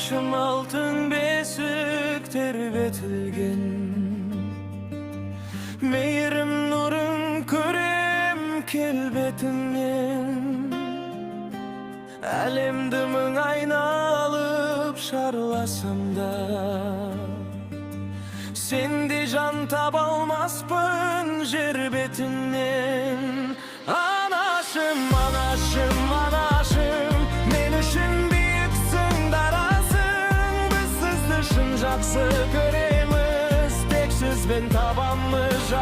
Анашым, алтын бесік тербетілген. Мейірім нұрын көрем келбетіңнен. Әлемді мың айналып шарласам да, сендей жан таба алмаспын жер бетінен. Анашым, анашым, анашым, мен үшін биіксің, дарасың. Біз сізді шын жақсы көреміз, тек сізбен табамыз.